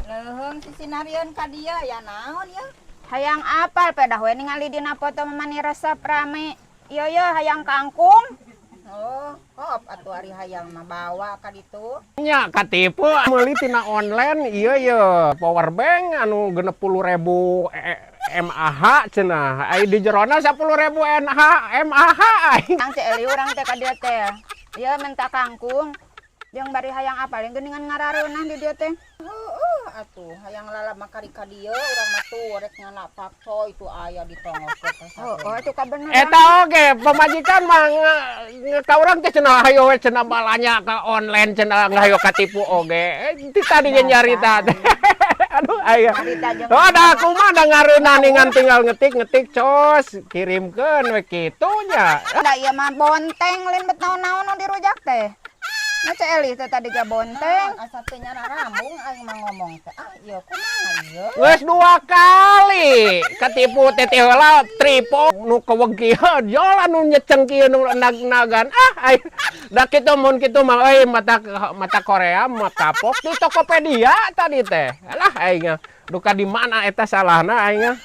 Leuheung sisinarieun ka dieu ya naon ya? Hayang apal pedah we ningali dina foto mani resep rame. Iya ya, hayang kangkung. Oh, hop atuh ari hayang mah bawa ka ditu. Nya katipu meuli tina online ieu ye power bank anu 60.000 mAh cenah. Ai di jerona 10.000 NH mAh aing. Kang Ceu Eli, urang teh ka dieu teh. Ieu minta kangkung. Jeung bari hayang apal yang geuningan ngarareunah di dieu teh. Heueuh atuh hayang lalap mah kari ka dieu urang mah tuh rek ngala pakcoy itu aya di tonggoh teh. Oh, itu kabeneran. Eta oge pamajikan mah ka urang teh cenah hayo we cenah balanya ka online cenah hayo katipu oge. Eh, ti tadi ge nyarita teh. Aduh aya. Harita jeung Oh, da aku mah da ngareunah ningan tinggal ngetik-ngetik cos kirimkeun we kitu nya. Da ieu mah bonteng lain bet naon-naon nu dirujak teh. Nah, Ceu Eli teh tadi ga bonteng. Asa teu nyararambung aing mah ngomong teh. Ah, ieu kumaha ieu? Geus dua kali ketipu teh teh heula tripo nu keweg kieu jol anu nyeceng kieu nu nag-nagan ah ai da kitu mun kitu mah euy mata mata Korea mah kapok di Tokopedia tadi teh alah aing mah. Duka di mana eta salahna aing mah.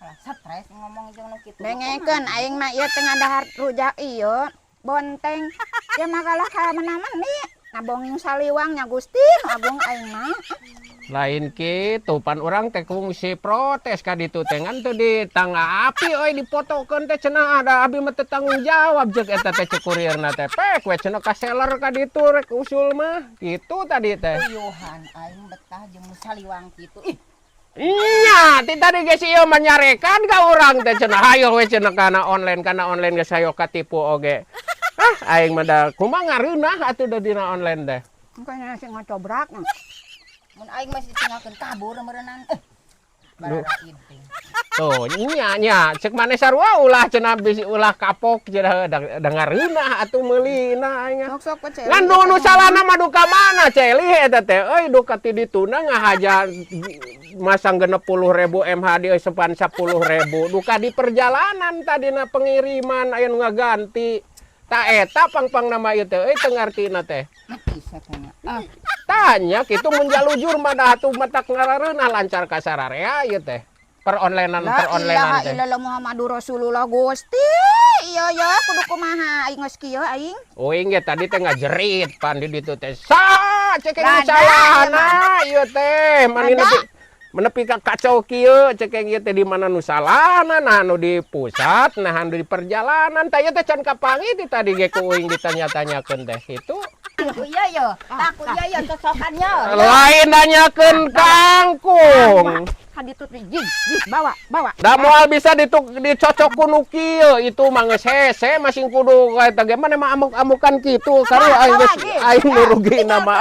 Alah, stres ngomong jeung nu kitu. Dengekeun aing mah ieu teh ngadahar rujak ieu bonteng. Ya makalah ka mana-mani. Nabonging saliwang nya Gusti nu agung aing mah. Lain kitu pan urang teh kungsi protes ka ditu teh ngan teu ditanggapi euy dipotokeun teh cenah ada abi mah teu tanggung jawab jeung eta teh cek kurirna teh pek we cenah ka seller ka ditu rek usul mah kitu tadi teh. Uyuhan aing betah jeung nu saliwang kitu. Ih, Nya, ti tadi geus ieu mah nyarekan ka urang teh cenah hayo we cenah kana online geus hayo katipu oge. Ah, aing mah da kumaha ngareunah atuh da dina online teh. Engke sing ngocobrak. Mun aing masih ditinggalkeun kabur meureunnan. Eh. Bararaid teh. Tuh, nya nya cek maneh sarua ulah cenah bisi ulah kapok cenah da, da ngareunah atuh meulina aing. Sok sok Ceu Eli. Ngan nu salahna mah duka mana Ceu Eli eta teh euy duka ti dituna ngahaja masang 60.000 mAh di sepan 10.000 duka di perjalanan tadina pengiriman aya nu ngaganti ta eta pang-pang nama ieu teh euy teu ngartina teh. Mati satanya. Ah, tanya kitu mun jalujur mah dah atuh matak ngarareunah lancar ka sararea ieu teh peronlinean La ilaha peronlinean teh. illallah Muhammadur Rasulullah Gusti. Iya ya kudu kumaha aing geus kieu aing. Uing ge tadi teh ngajerit pan di ditu teh. Sa cek nu Lada, salahna ieu teh mani Lada. nepi menepi ka kacau kieu cek ieu teh di mana nu salahna nah nu di pusat nah nu di perjalanan tah ieu teh can kapanggih ti tadi ge ku uing ditanya-tanyakeun teh kitu. Ku ieu yo, tah ku ieu yo cocokannya. Lain nanyakeun kangkung. Kaditu teh jig, jig bawa, bawa. Da moal bisa dituk dicocok ku nu kieu itu mah geus hese masing kudu ka eta ge maneh mah amuk-amukan kitu sarua aing geus aing nu rugina mah.